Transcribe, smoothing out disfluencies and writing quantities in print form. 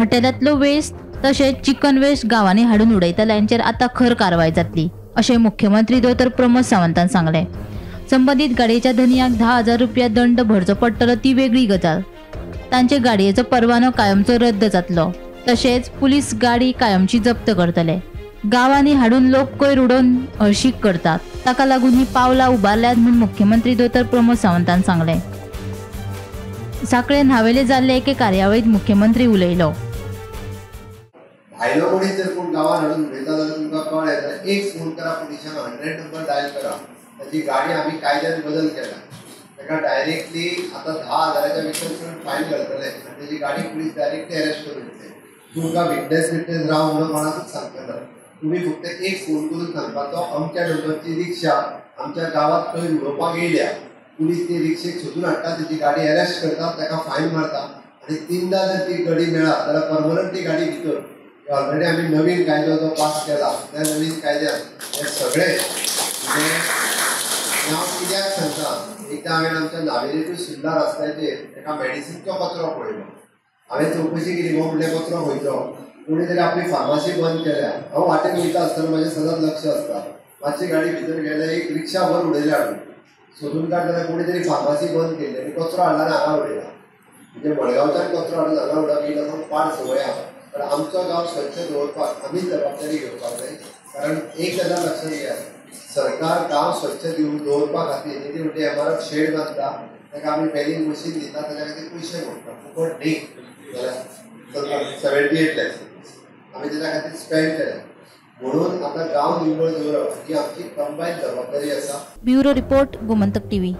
हॉटेलांतलो waste तशेंच chicken waste गांवांनी हाडून उडयतल्यांचेर आतां खर कारवाय जातली अशें मुख्यमंत्री दोतोर प्रमोद सावंतान सांगलें. संबंदीत गाडयेच्या धनयांक 10,000 रुपया दंड भरचो पडटलो ती वेगळी गजाल. तांचे गाडयेचो परवानो कायमचो रद्द जातलो. तशेंच पुलीस गाडी कायमची जप्त करतले. गांवांनी हाडून लोक कोयर उडोवन हळशीक करतात, ताका लागून ही पावलां उबारल्यात म्हूण मुख्यमंत्री दोतोर प्रमोद सावंतान सांगलें. सांखळे न्हावेले जाल्ले एके कार्यावळींत मुख्यमंत्री उलयलो. भायलो मनीस जर कोण गांवांत हाडून उडयता जाल्यार तुमकां कळ्ळें जाल्यार एक फोन करा पुलिसांक, 100 नंबर डायल करा. ताची गाडी आमी कायद्यान बदल केला, ताका डायरेक्टली आतां 10,000च्या भितर चड फायन घालतले आनी ताची गाडी पुलीस डायरेक्टली अरेस्ट करून दितले. तुमकां विटनेस विटनेस राव म्हणून कोणाकूच सांगतना तुमी फक्त एक फोन करून सांगपाचो, अमक्या नंबरची रिक्षा आमच्या गांवांत खंय उडोवपाक येयल्या. पुलीस ती रिक्षेक सोदून हाडटा, ताची गाडी अरेस्ट करता, ताका फायन मारता आनी 3दा जर ती गाडी मेळत जाल्यार परमनंट ती गाडी भितर. ऑलरेडी आमी नवीन कायदो जो पास केला त्या नवीन कायद्यान हे सगळे म्हणजे हांव कित्याक सांगता, एकदां हांवें आमच्या नावेली टू सुर्ला रस्त्याचेर एका मेडिसिनचो कचरो पळयलो. हांवें चवकशी केली, हो म्हणलें कचरो खंयचो, कोणी तरी आपली फार्मासी बंद केल्या. हांव वाटेन वयता आसतना म्हजें सदांच लक्ष आसता. मातशी गाडी भितर गेल्या, एक रिक्षा भर उडयल्या हाडून, सोदून काड जाल्यार कोणी तरी फार्मासी बंद केल्ली आनी कचरो हाडला आनी हांगा उडयला. म्हणजे मडगांवच्यान कचरो हाडून हांगा उडप ही लोकांक पाड संवय आसा. पण आमचो गांव स्वच्छ दवरपाक आमीच जबाबदारी घेवपाक जाय. कारण एक गजाल लक्षात घेयात, सरकार गांव स्वच्छ दवरपा खातीर ती म्हणजे एमआरएफ शेड बांदता, ताका आमी बेलिंग मशीन दिता, ताच्या खातीर पयशे मोडटा, फुकट न्ही. जाल्यार 78 लॅक्स आमी ताच्या खातीर स्पेंड केल्या. म्हणून आतां गांव निवळ दवरप ही आमची कंबायन जबाबदारी आसा. Bureau report, Gomantak TV.